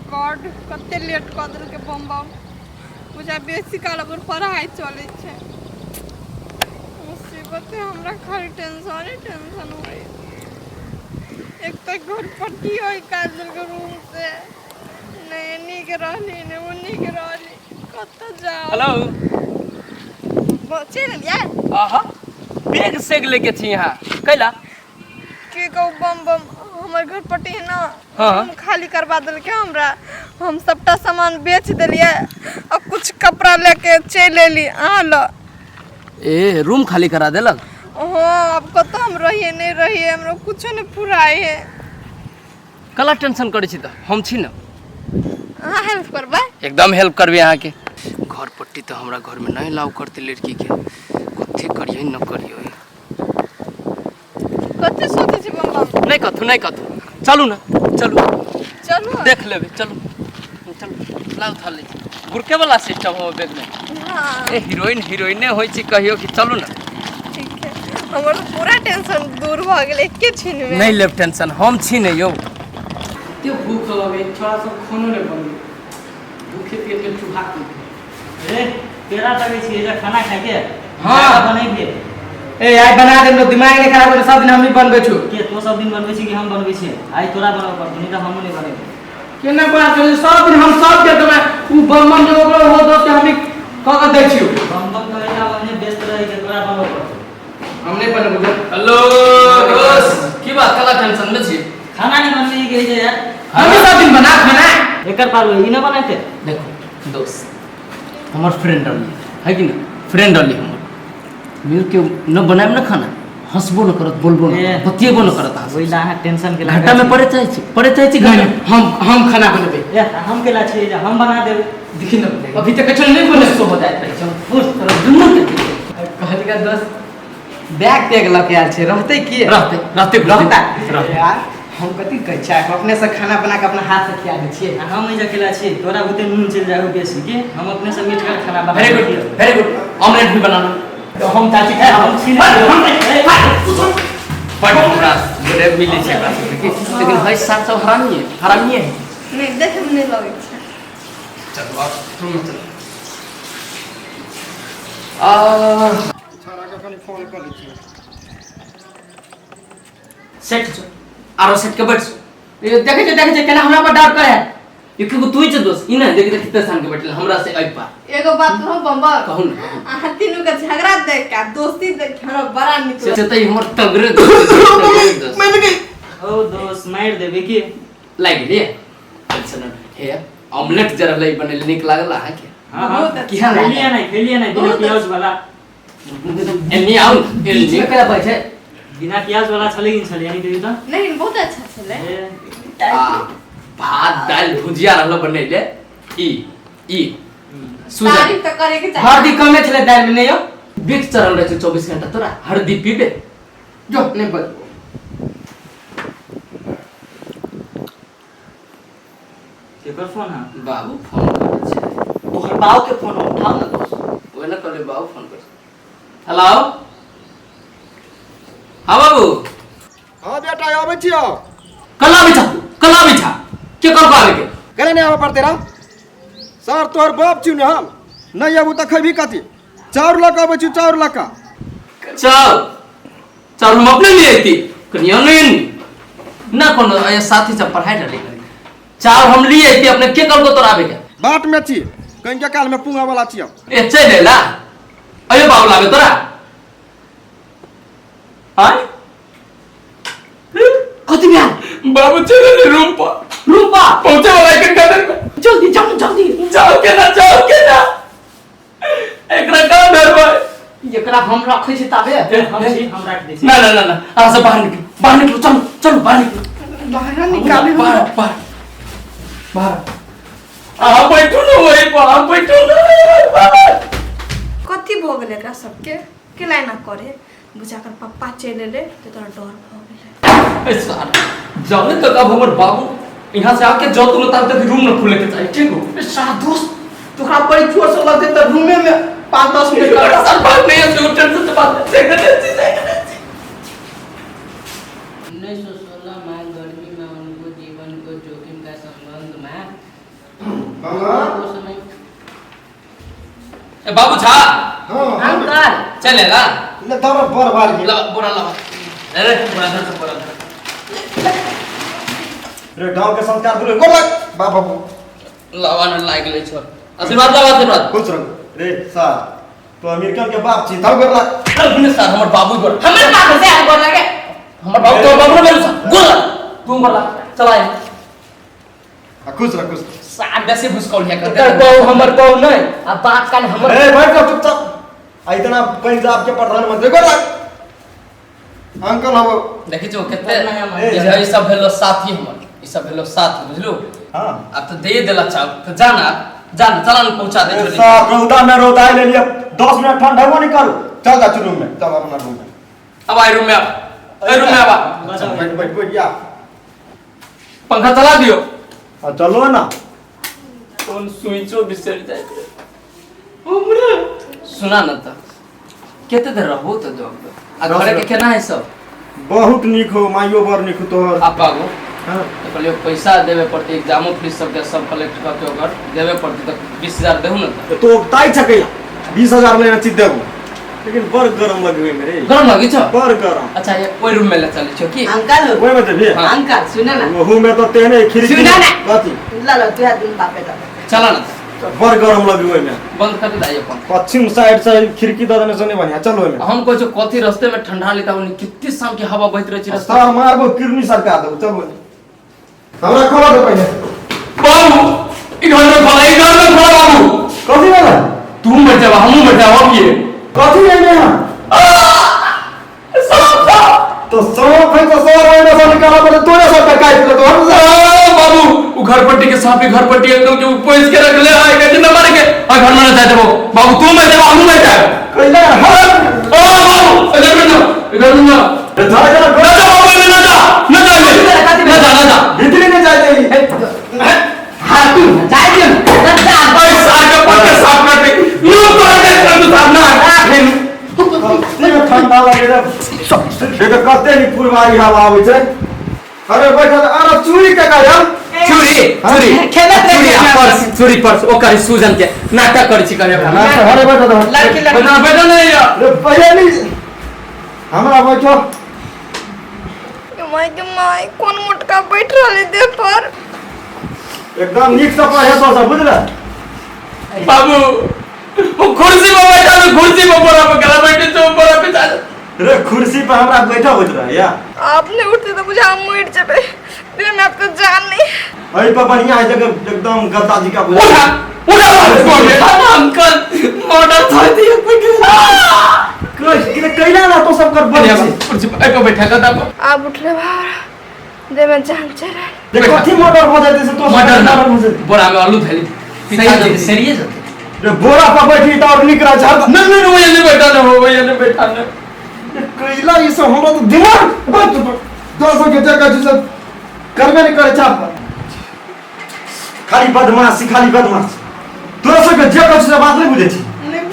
God, कते late कऽ देलकै बम बम। बुझा बेसी काल अपन पढ़ाइ चलै छै। मुसीबत है हमरा, खाली टेंशन ही टेंशन होइ। एक तऽ घर पट्टी होइ काज देलकै रूम से, नहि एनी के रहली नहि ओनी के रहली, कतऽ जाउ? हेलो। चलि एलियै? आहा, बैग सेग लेके छी यहाँ कैला? की कहू बम बम, हमर घर पटी है ना, हाँ। रूम खाली करवा देलकै हमरा। हम सबटा सामान बेच देलियै आ कुछ कपड़ा लेके चलि एली अहाँ लग। ए, रूम खाली करा देलक? हाँ, अब कतऽ हम रहिए नहीं रहिए, हमरा कुछो नहीं फुराए है। कला टेंशन करै छी? तऽ हम छी ने। अहाँ हेल्प करबै? एकदम हेल्प करबै अहाँके। घर पट्टी तऽ हमरा घरमे नहि अलाउ करतै लड़कीके। कथी करियै न करियै। कथी सोचै छी बम बम? नहि कथू, नहि कथू। चलू ने, चलू। चलू। देख लेबै, चलू चलू। लाउ, धर लै छी। गुड़के वाला सिस्टम हो बैग में। हाँ। ए, हीरोइन हीरोइने होइ छै कहियो कि। चलू ने। ठीक है, हमर पूरा टेंशन दूर भऽ गेल एके क्षण में। नहि लेब टेंशन, हम छी ने यौ। कते भूख लगे, छोड़ा सब खानो नहि बनलै, भूखे पेट के चूहा के। ए, केरा तकै छियै जे खाना खाइके? हाँ। बनेबियै? ए, आइ बना देम, दिमाग नहि खराब कर। सब दिन हमही बनबै छु। के तो सब दिन बनबै छी कि हम बनबै छियै? आइ तोरा बनबऽ पड़तौ, नहि तऽ हमहूँ नहि बनेबै। केना बना दे? सब दिन हम सब के देबै। उ बम बम जो ओकरो हो दोस्त के हमही कऽ के दै छियौ। बम बम कहै ला ओहने व्यस्त रहै के तोरा बनबऽ पड़तौ। हम नहि बनबै। हेलो दोस्त, की बात, कला टेंशन में छी? खाना नहि बनबै के जे यार। हमही सब दिन बना खाना। एकर पार ई नहि बनेतै। देखो दोस्त, हमर फ्रेंड रहली है कि ना, फ्रेंड रहली हमर, मिल के न बनाएब न खाना, हंसबो न करत, बोलबो न ए। करत, बतियेबो न करत अहाँ। ओहि ला अहाँ टेंशन के घाटा में पड़े चाहै छी, पड़े चाहै छी घाटा में? हम खाना बनेबै। ए, हम केला छियै जे हम बना देबै? देखी न, अभी तक कछो नहीं बने। गुस्सो हो जाइत रहै छै, फुस तोरा दुनू के। कहलका दोस्त बैग तैग लऽ के आयल छै, रहतै की? रहते, रहते। रहता। रहते। यार, हम कथी कहै छियै, हम अपने से खाना बना के अपना हाथ से खिया दै छियै। आ हम एहिजा केला छियै? तोरा बुते नून चलि जाइ हो बेसी के हम अपने से मीठगर खाना बना वेरी गुड, वेरी गुड। ऑमलेट भी बनाना। तऽ हम चाची ए, हम छी ने। बड हमरा बड़े मिलै छै एकरा सबके की, लेकिन है साथ सब हरामी है, हरामी है। नहि, देखैमे नहि लगै छै। चलू, आब रूम में चलू। आ छौड़ाके कनि फोन कऽ लै छियै। सेट छौ, आरो सेट के बैठ छौ। ए, देखै छै, देखै छै केना हमरा पर डाउट करे। ये क्यों तू ही छौ दोस्त ई ना? देख देख, कितना सान के बैठल हमरा से एहि पार। एगो बात कहूँ बम्बर? कहू ने, कहू। अहाँ तीनू के झगड़ा देख के आ दोस्ती देख के हमरा बड़ा नीक से लगै। से तऽ ई हमर तगड़े दोस्त छै, तगड़े दोस्त। ओ दोस्त, मारि देबै की? लागि गेलियै टेंशन नहि। हे, ऑमलेट जरा लई बनेले, नीक लागल अहाँके? हाँ हाँ। बहुत अच्छा। केहन लागल? खेलिए नहि, खेलिए नहि बिना बहुत प्याज वाला। एन्नी आउ ने, एन्नी। बीचमे केना बैठे? बिना प्याज वाला छलै कि छलै यानी कहियौ तऽ। नहीं, बहुत अच्छा छलै। ए, आ, भात दालि भुजिया रहल बनेले ई ई सुजन। तारीफ तऽ करे के चाही। हरदी कमे छलै दालि मे, नहि यौ? बिक चढ़ल रहै छै 24 घंटा, तोरा हरदी पीबे। जो, नहि बजबो। केकर फोन है? बाबू फोन करै छै। तोहर बाप के फोन उठाओ ना दोस्त। ओहे ने कहले, बाबू फोन कर। हेलो, हाँ बाबू। हाँ बेटा, आबै छियौ। कल आबै छा तू? कल आबै छा? के कल आबै के? केना नहि आबऽ पड़तै रा सर? तोहर बाप छियौ ने हम। नहि आबू तऽ खैबी कथी? चाउर लऽ कऽ अबै छी, चाउर लऽ कऽ। चाउर, चाउर हम अपने लिए अयती। कनिया नहीं ना कोनो ये साथी सब पढ़ाई रहले कनी। चाउर हम लिए अयती अपने। के कल को तोरा आबे के? बाट में छी, कनिके काल में पुंगा वाला छियौ। ए, चलि अयला? अयो बाबू, लाबे तोरा आय? कथी भेल? बाबू चलि अयलै रूम पर। रूम पर पहुंचे वाला है कनिका देर में। जल्दी जाओ ना, जल्दी। जाओ के ना, जाओ के ना, एकरा कहाँ धरबै? एकरा हम रखै छी ताबे। ए, हम छी, हम राखि दै छी। ना ना ना ना, अहाँ सब बाहर निकलू, बाहर निकलू। चलू चलू, बाहर निकलू। बाहर निकाले? बाहर, बाहर, बाहर। अहाँ बैठू ने वही पर, अहाँ बैठू ने बाहर। कथी भऽ गेलै एकरा सबके? केला एना करे? बुझा कर पप्पा चलि एलै तऽ तोरा डर भऽ गेलै। ए सार, जाने तक अब हमर बाबू यहाँ से आके जाओ तुम, तब तक रूम न खुले के चाहिए, ठीक हो? ए साला दोस्त, तोहरा बड़ी जोर से लगतै तऽ रूमे में 5-10 मिनट बड़ा सर बात नहीं है, जो टेंशन से बात से करे से करे। 1916 में गर्मी में उनको जीवन को जोखिम का संबंध में मामा ए बाबू झा हाँ अंकल चले ला ले तोरा बड़ बार गेल ला बोरा ला अरे बोरा धर बोरा धर रे गांव के संस्कार बोले गोर लाग बाप बाबू लावा न लाग गेलै छोर आशीर्वाद लावा आशीर्वाद खुश रहो रे सार तो अमेरिकन के बाप छी तब गोर लाग अरे बिना सर हमर बाबू गोर हमर बाप से हम गोर लागे हमर बाबू तो बाबू ने सर गोर लाग तू गोर लाग चला आ आ खुश रह खुश रह। सार बेसी भुसकौल है तोर कर बहु हमर बहु नहीं आ बात काल हमर ए बैठ जाओ चुपचाप आ इतना पंजाब के प्रधानमंत्री गोर लाग अंकल हम देखै छौ कते ए, ई सब भेलो साथी हमर ई सब भेलो साथी बुझलू हां आब तऽ दे देला चाव तऽ जाना जाना चला न पहुंचा दे छोरी साहब रौदा में रौदा ले लिया 10 मिनट ठंडा हुआ नहीं करू चल जा रूम में चल अपना रूम में अब आई रूम में आब आई रूम में आबा चल, बैठ बैठ बैठ या पंखा चला दियो आ चलो ना कौन स्विचो बिसर जाए हमरा सुना न त कते देर रहबो त जॉब पर आ घरे के केना है सब बहुत नीक हो माइयो बड़ नीक हो तोहर आप बाबू हाँ। तो कहलियो पैसा देवे पड़ते एग्जामो फीस सब के सब कलेक्ट करके ओकर देवे पड़ते तो 20000 देहु न त तो ताई छकै 20000 लेने छी देबो लेकिन बड़ गरम लगबे मेरे गरम लगै छ बड़ गरम अच्छा ये ओइ रूम में ले चलै छौ की अंकल ओइ में देबी हाँ। अंकल सुन ना ओहू में तो तेने खिड़की सुना ना। कथी ल ल तू दिन बापे द चला न बड़ गरम लगबे ओइ में बंद कर दे दाई अपन पश्चिम साइड से खिड़की दऽ देने से नहीं बढ़िया चल ओइ में हम कहै छौ कथी रस्ते में ठंडा लेता उन्हें कितनी शाम के हवा बहत रहै छै रास्ता सर मारबो किरनी सरका देबो चल ओइ हमरा खोला दे पहिले बाबू ई घर में खोला ई घर में खोला बाबू कथी भेलै तू मर जाबा हमहूँ मर जाबा अब ये कथी भेलै यहाँ सांप सांप तो सांप है तो सर ओइ में से निकाला पड़े तोरे सब के काटि लेतो हम बाबू उ घर पट्टी के सांप घर पट्टी एकदम के पोस के रख ले आए के जिंदा मारे के आ घर में न जाए देबो बाबू तू मर जाबा हमहूँ मर जाए कैला हर ओ बाबू इधर में जा इधर में जा जा जा न जा बाबू इधर न जा न जा न जा न जा भीतरी नहीं जाए देगी हां तू जाय दियो न जा ओए सार के पट्टे सांप काटे यूं तोरा के कर दू सांप ना कते ठंडा लगे रे देखो कते नी पुरवारी हवा आबै छै अरे बैठल अरे चूड़ी के कायल चूड़ी चूड़ी खेलत चूड़ी रहे आ पर्स चूड़ी पर्स ओकर सूजन के नाटक करै छी करे ना अरे बैठल लड़की लड़की बैठा बैठा नहीं यार रे पहिले नहीं हमरा बैठो माय के माय कोन मोटका बैठ रहले देह पर एकदम नीक से पढ़े तो सब बुझले बाबू वो कुर्सी पर बैठा तो कुर्सी पर बोरा पर गला बैठे तो बोरा पे जा रे कुर्सी पर हमरा बैठा होइत रहे या आप नहीं उठते तो मुझे हम मर जेबे देह में आपका जान नहीं एहि पर बढ़िया है जगह एकदम गद्दा जी का बुझा उठा उठा बाबू को अंकल मर्डर थोड़ी दिया कोई कैला ना तो सब कर बड़ छै कुर्सी पर एहि पर बैठा गद्दा पर आप उठले बाहर देह में जान चल रहा रे कथी मर्डर हो जाते से तो मर्डर ना हो जाते बोरा में आलू धैली सही जते सरिये जते रे बोरा पर बैठी त और निक रहा छै नहीं नहीं वो नहीं बैठा ना वो नहीं बैठा ना कैला ई सब हमरा तो दिमाग बस दस के जगह छै सब करबे नहीं करे छाप खाली बदमाशी खाली बदमाशी तोरा सबके जे कहै छै से बात नहीं बुझै छी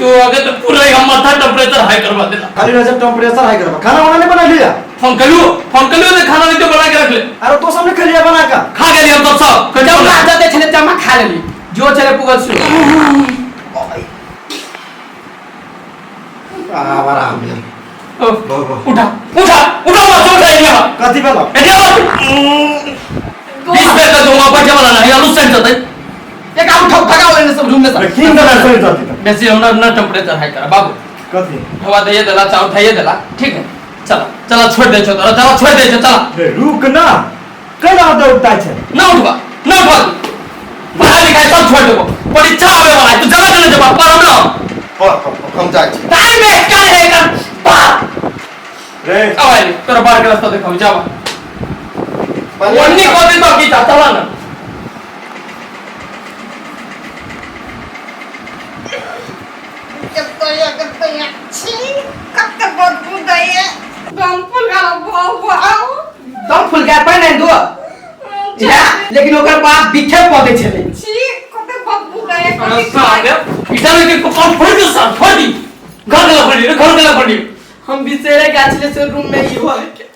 तो अगर तो पूरा ही हम माथा टेम्परेचर हाई करवा देला खाली रहै छै टेम्परेचर हाई करबा खाना वाना नहीं बना लिया फोन कलू ने खाना नहीं तो बना के रख ले अरे तो सब नहीं खेलिया बना का खा गेली हम सब सब जब ना जते छले तमा खा लेली जो छले पुगल सु आराम भेल उठा उठा उठा मत उठा एरिया कथी भेल एरिया 20 बेर का दूंगा बैठे वाला नहीं आलू सेट जतै एक आउ ठक ठकाओ लेने सब रूम में सब कीन देना सही जाती त बेसी हमरा ना टेम्परेचर हाई करा बाबू कथी हवा दे देला चाउर उठाइए देला ठीक है चला चला छोड़ दे छो तोरा चला छोड़ दे छो चला रे रुक ना कैला दे उठता छै ना उठवा ना उठवा पढ़ाई लिखाई सब छोड़ देबो परीक्षा आवे वाला है तू चला चला जवाब पर हम ना पर पर हम जाइ छी टाइम वेस्ट कर है कर पार रे अब आइली तोरा बाहर के रास्ता देखाऊ जावा ओन्नी को दे तो की चा चला ना कब तक बदबू दैया दम फूल गया भाव भाव दम फूल के पानी नहीं दो या लेकिन ओकर बाप बिखे पदे छले छी कते बदबू दैया अरे साले इधर के कपाल फोड़ दे सर फोड़ दी घर के फोड़ दी घर के फोड़ दी हम बिसेरे गाछले से रूम में ही हुआ है के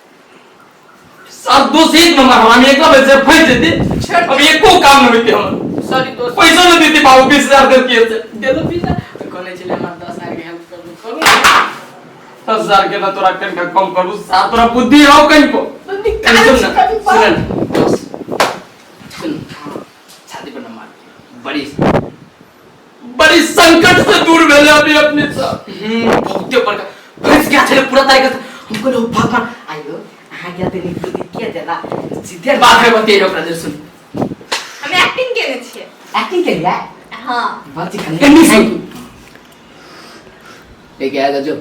सर दोष एक नंबर हम एकला वजह से फंस जेते अब एको काम न होते हम सॉरी दोस्त पैसा न बाबू 20,000 देलकै से। दे दो 20,000 तऽ कहने छलै हमरा 10,000 के हेल्प करू करू। 10,000 के ना तोरा कनिका कम करू सात तोरा बुद्धि हौ कनिको। निकाल सुन ना, कभी सुन ना, दोस्त, सुन छाती पर न मार बड़ी बड़ी संकट से दूर भेले अभी अपने सब। बहुते बड़का फंस गया छलै पूरा तरीका से। हम कहलहुँ भगवान आइयो अहाँ गया तऽ नीक बुद्धि किया देला सीधे बात है बतिये ओकरा जे सुन। हम एक्टिंग केने छियै। एक्टिंग के लिए? हाँ। बात खाली एनी सुन लेके आएगा जो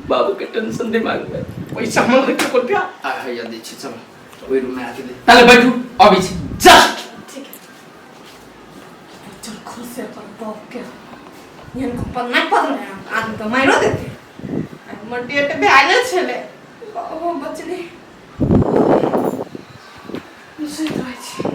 बाबू के टेंशन दिमाग में पैसा हम रखे रुपया आ हैया दै छी चल ओहि रूम में आके दे ताले बैठू अबै छी जस्ट। ठीक है चल खुश है पर बाप के इनको पर नहीं पता है आदमी तो मारो देते। हमर डेट भए छलै बाबू बचले सुति रहै छी।